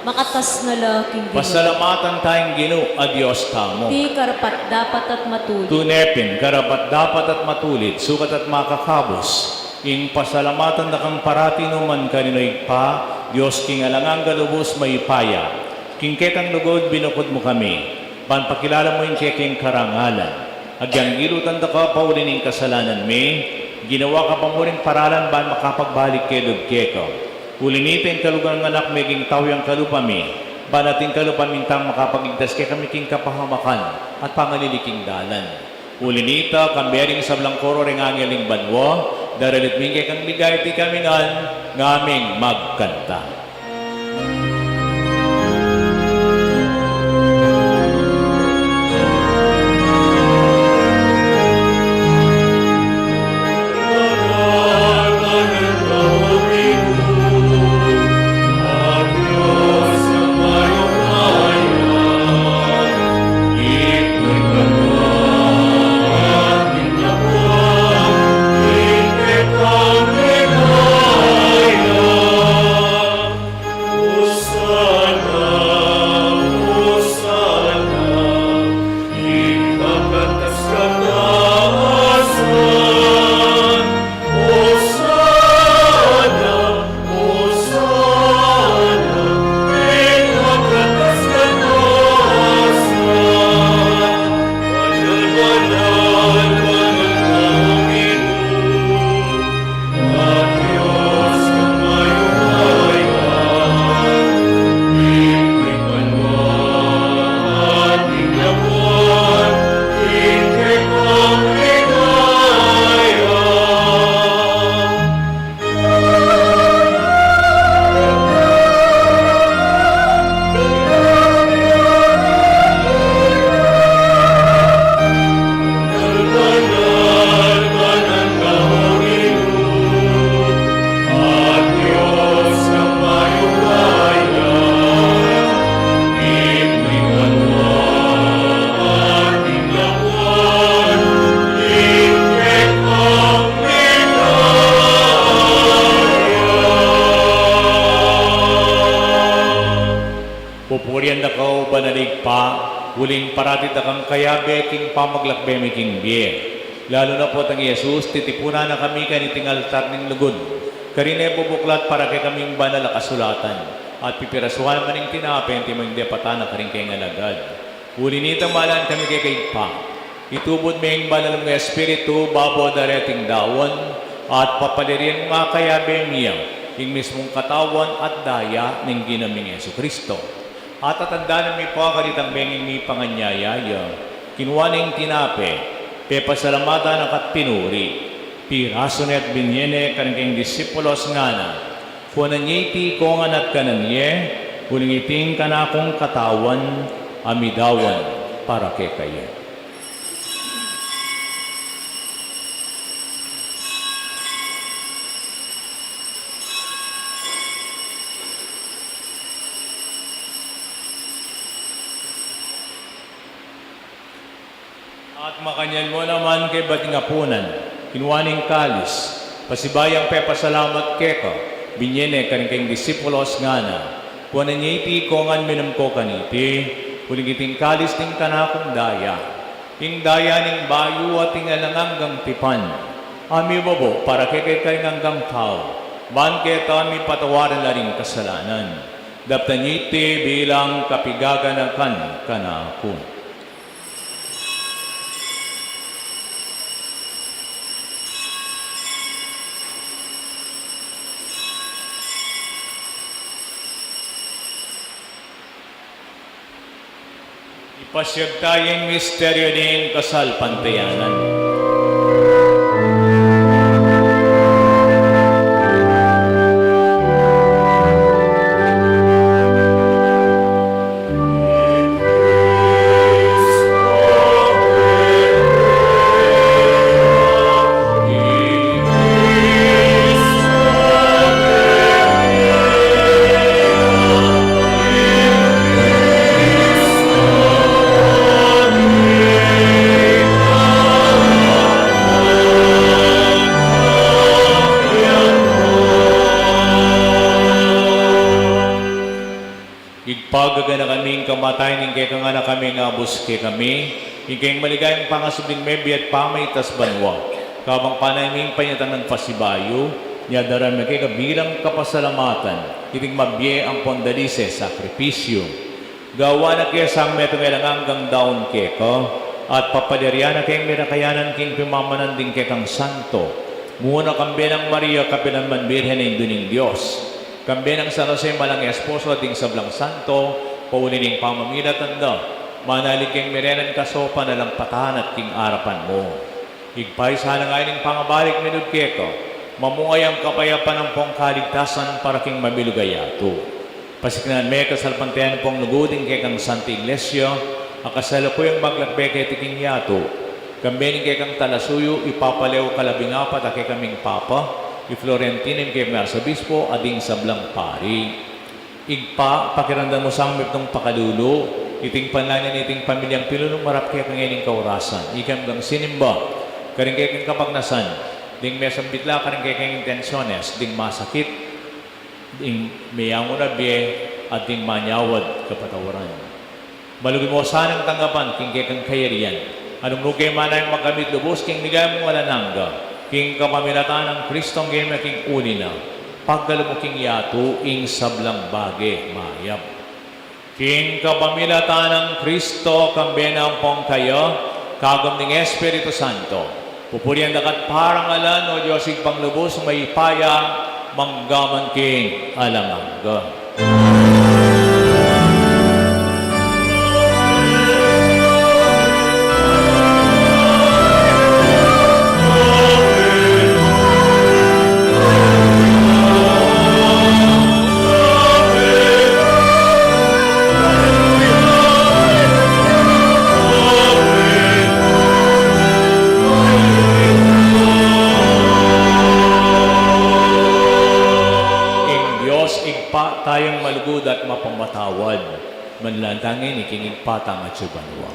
Makatas na la king Ginu. Pasalamatan taya ing Ginu a Dios tamu. Iti karapat-dapat at matulid. Tune pin, karapat-dapat at matulid, sukat at makakabus, ing pasalamatan da kang parati nu man karin, O Ibpa, Dios king alang angga lubus mayupaya. King kekang lugud binukud mu kami, ban pakilala mu ing kekeng karangalan. Agyang gilutan da ka pauli ning kasalanan mi, ginawa ka pa mu ring paralan ban makapagbalik ke lub keka. Uli nita ing kaluguran nang Anak mu meging tau yang kalupa mi, ban ating kalupa mintang makapagligtas kekami king kapahamakan at pangalili king dalan. Uli nita, kambe ring sablang koro ring angel ning banua, daralit mi ing kekang ligaya, iti kami ngan, ngaming magkanta. Uling parati da kang kayabe king pamaglakbe mi king bie. Lalu na pu itang i Jesus, titipunan na kami kaniting altar ning lugud. Karin e bubuklat para kekaming banal a kasulatan. At pipirasuan na man ing tinape, antimong depatan na karing kayang alagad. Uli nita, malan kami keka Ibpa. Itubud me ing banal mung Espiritu, babo da reting daun, at papaliran mu nga kayabe mi ya, ing mismung katawan at daya ning Ginu ming Jesucristo. At atandanan mi pu kanitang bengi ning panganyaya ya, kinua ne ing tinape, pepasalamatan na ka't pinuri, pirasu ne at binie ne karing kayang disipulos, ngana: Kuanan ye iti, ikongan at kanan ye, uling iti ing kanakung katawan a midaun para kekayu. At makanyan mu naman kaybat ning apunan, kinua ne ing kalis, pasibayu yang pepasalamat keka, binie ne karing kayang disipulos, ngana: Kuanan ye iti, ikongan, minum ko kaniti, uling iti ing kalis ning kanakung daya, ing daya ning bayu at ing alang anggang tipan, a mibubu para kekayu at karing anggang tau, ban keta mipatawaran la ring kasalanan. Daptan ye iti bilang kapaganakan kanaku. Ipasiag taya ing misteryu ning kasalpantayanan. Ibpa, gaganakan mi ing kamatayan ning kekang Anak a mingabus kekami, ing kayang maligayang pangasubling mebie at pamaitas banua. Kabang panayan mi ing panyatang nang pasibayu, nyadaran mi keka bilang kapasalamatan iting mabie ampon dalise sakripisyu. Gawan na ke sang metung alang anggang daun keka, at papaliran na keng mirakayanan king pimamanan ding kekang santo. Muna kambe nang Maria, kapilan man Birhen a Indu ning Dios, kambe nang San Jose, malang esposo, at ding sablang santo, pauli ning pamamilatan da, manalig keng mirenan kasaupan alang patahan at king arapan mu. Ibpa, isalang alang pangabalik mi lub keka, mamunga yang kapayapan ampong kaligtasan para king mabilug a yatu. Pasiknan me kasalpantayanan pung lugud ing kekang Santa Iglesia, a kasalukuyang maglakbe keti king yatu. Kambe ning kekang talasuyu, ipapaleo kalabing apat a kekaming Papa, i Florentino ing kekang Arsobispo, at ding sablang pari. Ibpa, pakiramdam mu sang metung pakalulu iting panalangin niting pamilyang pilulung marap keka ngening kaurasan. Ikang sinimba karing kekang kapagnasan, ding mesambit la karing kekang intensyones, ding masakit, ding meangu na bie, at ding manyawad kapatawaran. Malugud mu sanang tanggapan king kekang kayarian, a nung nu ke manayang makamit lubus king ligaya mung alang angga, king kapamilatan nang Kristong geme king uli na, pagkalub mu king yatu ing sablang bage mayap. King kapamilatan nang Kristo, kambe na ampong kaya, kagum ning Espiritu Santo, pupurian da ka't parangalan, o Dios Ibpang lubus mayupaya, mangga man king alang angga. Ing Dios Ibpa tang malugud at mapamatawad, manalangin tamu king Ibpa tang atsu banua.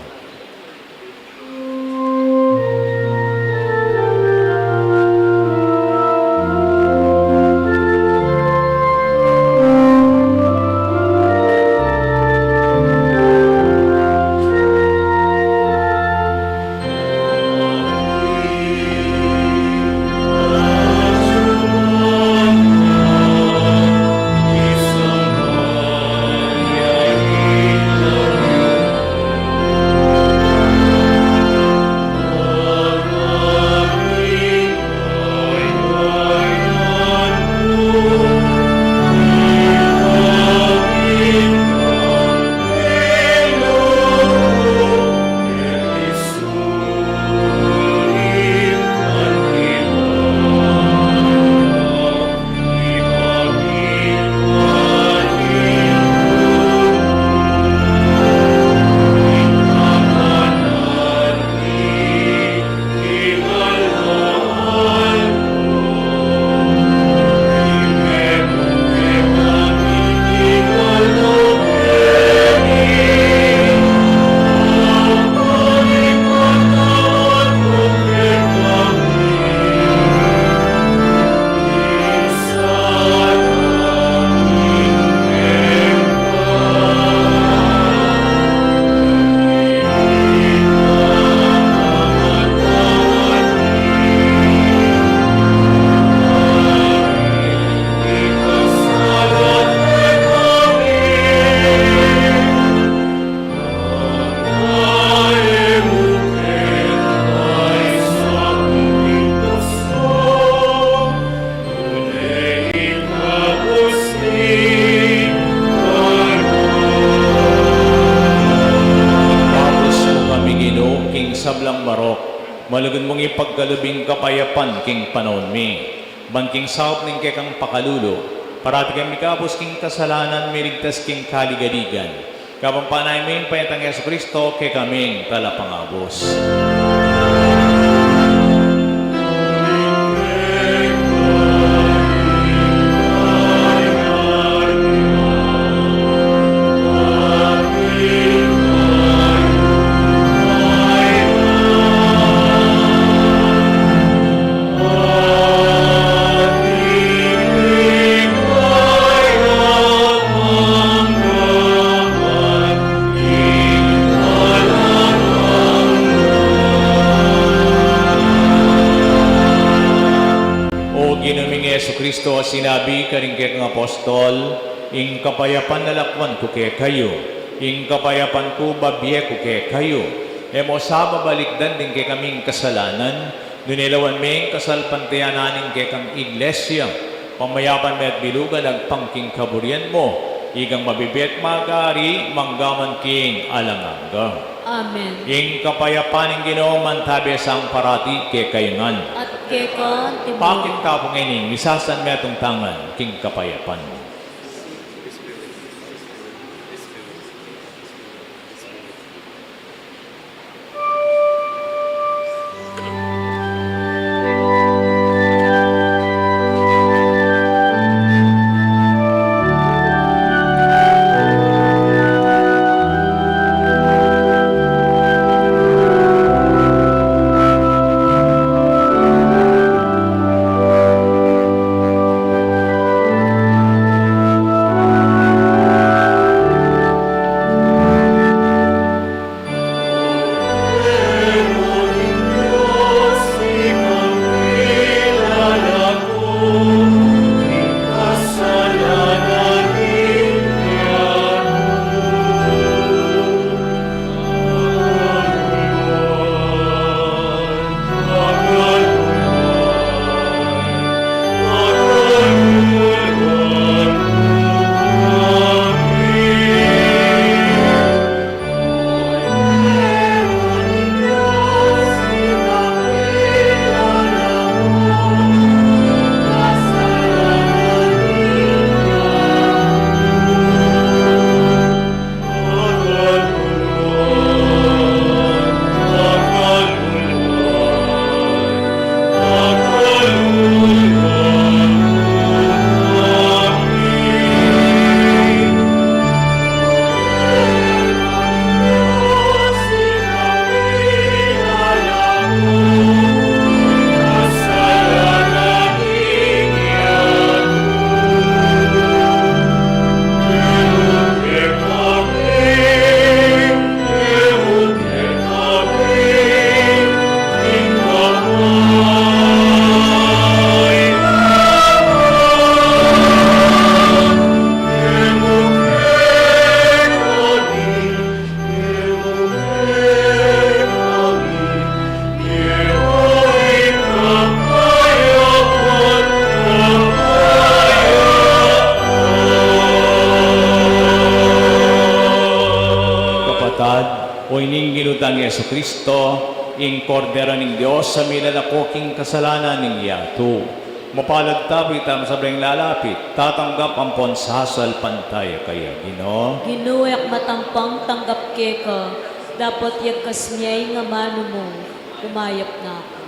Sablang marok, malugud mung ipagkalub ing kapayapan king panaun mi. Ban king saup ning kekang pakalulu, parati kaming mikabus king kasalanan, miligtas king kaligaligan. Kapampanaya mi ing panyatang Jesucristo, kekaming talapangabus. O Ginu ming Jesucristo, sinabi karing kekang apostol, ing kapayapan lakwan ku kekayu, ing kapayapan ku bibie ku kekayu. E mu sa babalikdan ding kekaming kasalanan, nune lawan me ing kasalpantayanan ning kekang Iglesia, pamayapan me at bilugan agpang king kaburian mu, ikang mabibie at magari manggaman king alang angga. Amen. Ing kapayapan ning Ginu mantabe sa parati kekayu ngan. At keka naman. Pakit tamu ngeni ing misasanmetung tamu ngan king kapayapan. Kapatad, o ining Ginu tang Jesucristo, ing Kordero ning Dios a milalako king kasalanan ning yatu. Mapalad tamu king sablang lalapit, tatanggap ampon sasalpantaya kaya, Ginu. Ginu, e ku matampang tanggap keka, dapot yagkas me ing amanu mu, kumayap na ku.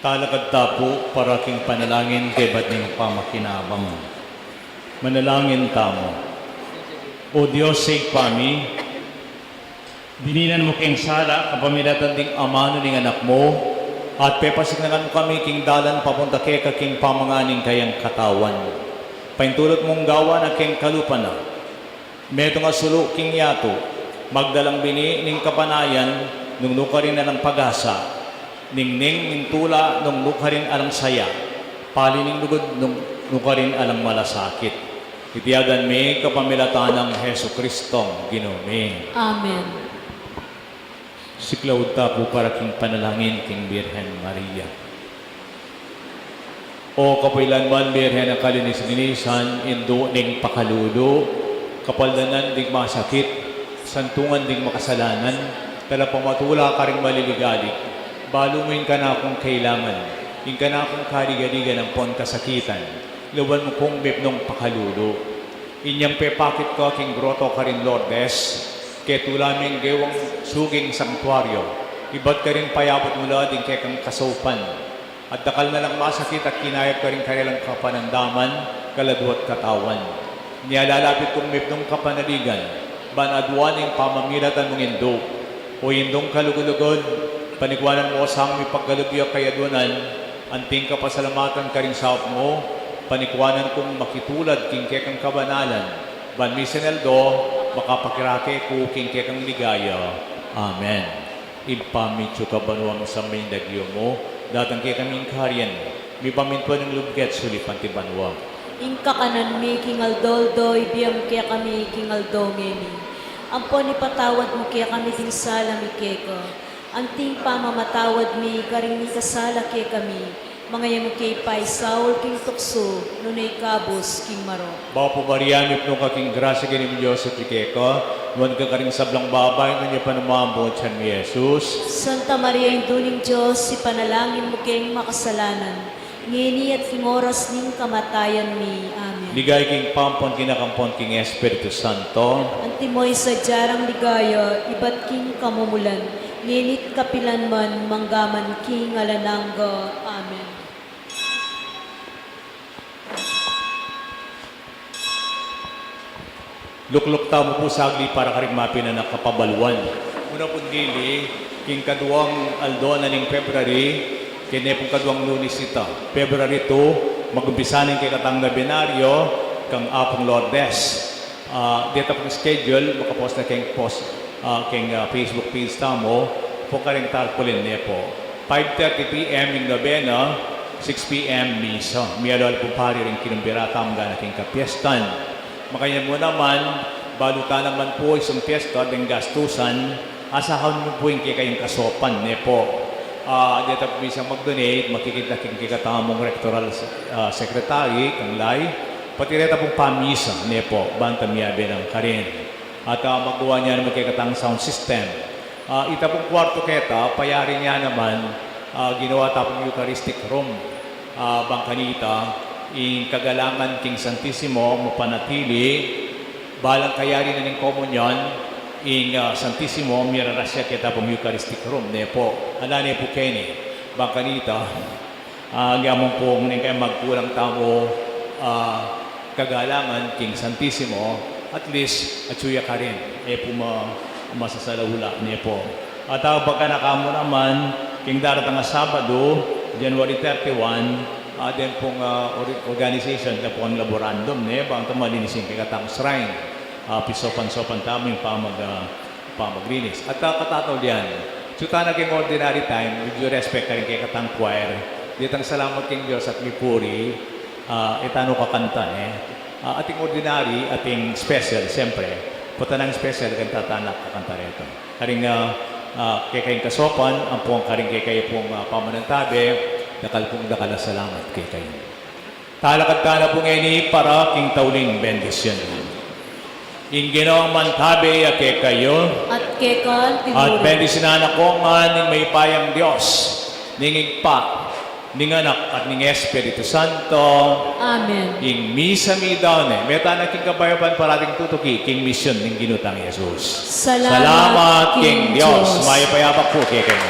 Talakad ta pu para king panalangin kaybat ning pamakinabang. Manalangin tamu. O Dios, Ibpa mi, dininan mu keng sala kapamilatan ding amanu ning Anak mu, at pepasiknangan mu kami king dalan papunta keka king pamangan ning kayang katawan. Paintulut mung gawan na keng kalupa na, metung a sulu king yatu, magdalang bini ning kapanayan nung nukarin alang pag-asa, ningning ning tula nung nukarin alang saya, pali ning lugud nung nukarin alang malasakit. Iti aduan mi kapamilatan nang Jesucristong Ginu mi. Amen. Siklaud ta pu para king panalangin king Birhen Maria. O kapilanman Birhen a kalinis-linisan, indu ning pakalulu, kapaldanan ding masakit, santungan ding makasalanan, talapamatula karing maliligalig, balu mu ing kanakung kailangan, ing kanakung kaligaligan ampon kasakitan, lawan mu kung mipnung pakalulu. Inyang pepakit ka king groto karin Lourdes, ketula ming gewang suging sangtuaryo, ibat karin payabut mu la ding kekang kasaupan. At dakal na lang masakit at kinayap karing karelang kapanandaman, kaladua at katawan. Inya lalapit kung mipnung kapanaligan, ban aduan ing pamamilatan mung indu. O Indung kalugud-lugud, panikuanan mu sang mipagkalub ya kayaduanan, anting kapasalamatan karing saup mu, panikuanan kung makitulad king kekang kabanalan, ban misan aldo, makapakirake ku king kekang ligaya. Amen. Ibpa mi atsu ka banua, misamban ya ing lagyu mu, datang kekami ing kayarian mu, mipamintuan ing lub mu keti sulip anti banua. Ing kakanan mi king aldo-aldo, ibie mu kekami king aldo ngeni. Ampon ipatawad mu kekami ding sala mi keka, anting pamamatawad mi karing mikasala kekami, manga e mu ke paisaul king tuksu, nune ikabus king marok. Bapu Maria, mipnu ka king grasya, ing Ginu Dios atyu keka, nuan ka karing sablang babai, nuan ya pa naman ing bunga ning tiyan mu, i Jesus. Santa Maria, Indu ning Dios, ipanalangin mu keng makasalanan, ngeni at king oras ning kamatayan mi. Amen. Ligaya king Ibpa ampon king Anak ampon king Espiritu Santo. Antimo ing sadya rang ligaya, ibat king kamumulan, ngeni't kapilanman, manggaman king alang angga. Amen. Lukluk tamu pu sagli para karing mapinan a kapabaluan. Una pung dili, king kaduang aldo na ning February, kene pung kaduang Lunes ita, February two, magumpisa ne ing kekatang nobenaryo kang Apung Lourdes. Ah, deta pung schedule, makapost na keng post, ah, keng, ah, Facebook page tamu, pu karing tarpaulin ne pu. Five thirty P M ing nobena, six P M misa. Miyalu-alu pung pari ring kinumbira tamu ngana king kapiestan. Makanyan mu naman, balu ta naman pu isang piesta deng gastusan, asahan mu pu ing kekayung kasaupan ne pu. Ah, deta pu misan mag-donate, makikit na king kekatamung rectoral, ah, secretary, kang Lai, pati reta pung pamisa ne pu, ban ta miyabe nang karin. At, ah, magawa ne naman kekatang sound system. Ah, ita pung kuartu keta, payari ne naman, ah, ginawa ta pung Eucharistic room. Ah, bang kanita, ing kagalangan king Santisimo mapanatili, balang kayari na ning komunyon, ing, ah, Santisimo, mirarasya keta pung Eucharistic room ne pu. Ala ne pu keni, bang kanita, ah, agyang mu pung nung kaya magkulang tamu, ah, kagalangan king Santisimo, at least, atyu ya karin, e pu ma-, masasalaula ne pu. At, ah, bang kanita mu naman, king daratang a Sabado, January thirty-one, ah, den pung, ah, or-, organization, den pung laborandum ne, bang ta malinis ing kekatang shrine. Ah, pisaupan-saupan tamu ing pamag-, ah, pamaglinis. At, ah, katataulian, atyu tana king ordinary time, with due respect karing kekatang choir, detang Salamat king Dios at Mipuri, ah, e tana kakanta, e. Ah, ating ordinary, ating special, siyempre. Pota nang special, kanta tana, kakanta reta. Karing, ah, ah, kekayung kasaupan, ampong karing kekaya pung, ah, pamanantabe, dakal pung dakal a salamat kekayu. Talakad tana pu ngeni para king tauling bendisyun. Ing Ginu mantabe ya kekayu. At keka mu rin. At bendisyunan na kayu ngan ning mayupayang Dios, ning Ibpa, ning Anak, at ning Espiritu Santo. Amen. Ing misa meyari ne. Meta na king kapayapan parating tutuki king misyon ning Ginu tang Jesus. Salamat king Dios. Mayap a abak pu kekayu.